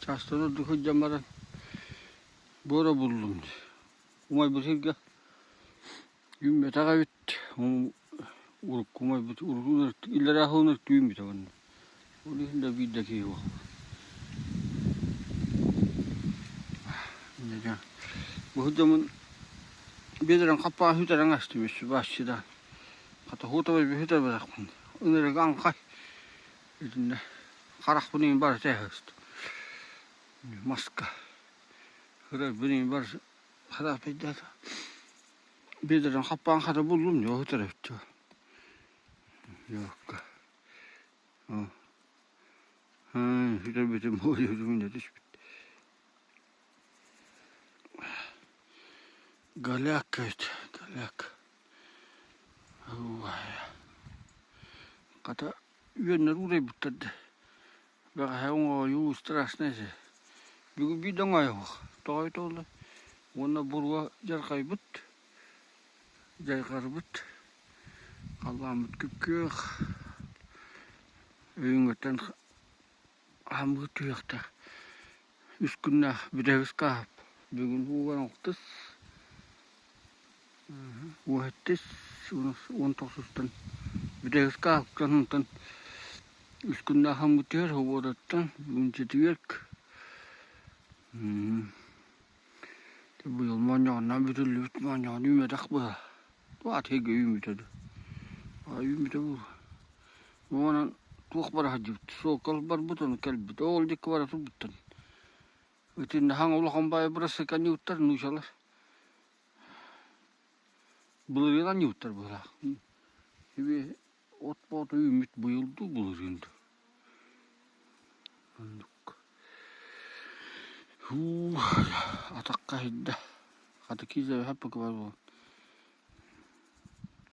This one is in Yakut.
Чаастан ордук сылдьан баран буора буллум дии. Умайбыт сиргэ үүммэтэх эбит. Урукку умайбыт иллэрээ сылын үүммүтэ уонна. Ол иһин да биир да киһи суох. Бу сылдьаммын биэдэрэн хаппаҕа сүтэрэн астым өссө бааччыдаан. Хата хуутабай бүһүтэрбэтэхпин. Ынырыга аҥхай. Итиннэ харахпын иһин барыта эһэст. Маска. Кырарбын иһин барыта харааппайдаата. Биэдэрэн хаппаан хата буллум дьэ оһутар эбит Йоокка. Сүтэрбитим буолуо түспүт. Голяк эбит, голяк. Хата үөннэр уурайбыттар да. Бэҕэһээ оҥоойуу страшно этэ. Бүгүн биир да оҥоойуох. Тоҕо эбитэ буолла? Уонна буруо дьарҕайбыт, дьайҕарбыт. Халлааммыт күп-күөх. Өйүҥҥүттэн Аһаммыт түһүөхтээх. Үс күннээх бүтэһик ыскаап. Бүгүн ууган алтыс, уоһэттис, 19-устан бүтэһик ыскааптан онтон үс күннээх аһаммыт түһэр свободаттан бүгүн четверг. Быйыл моонньоҕонноон бүтүллүбүт моонньоҕон үүммэтэх быһа. Туох атыыга үүммүтэ дуу. Үүммүтэ буолуо. Уонан туох бара сылдьыбыт, суолка барбыт ону кэлбит, ол диэки бара турбуттар. Итиннэ хаҥ улахан баайы бырасыка анньыбыттар нуучалар. Былырыын анньыбыттар быһыылаах. Иби от боото үүммүт быйыл дуу былырыын дуу. Оннук. Һуу, атахха иһийдэ. Хата киис эбэһэ бар буолан.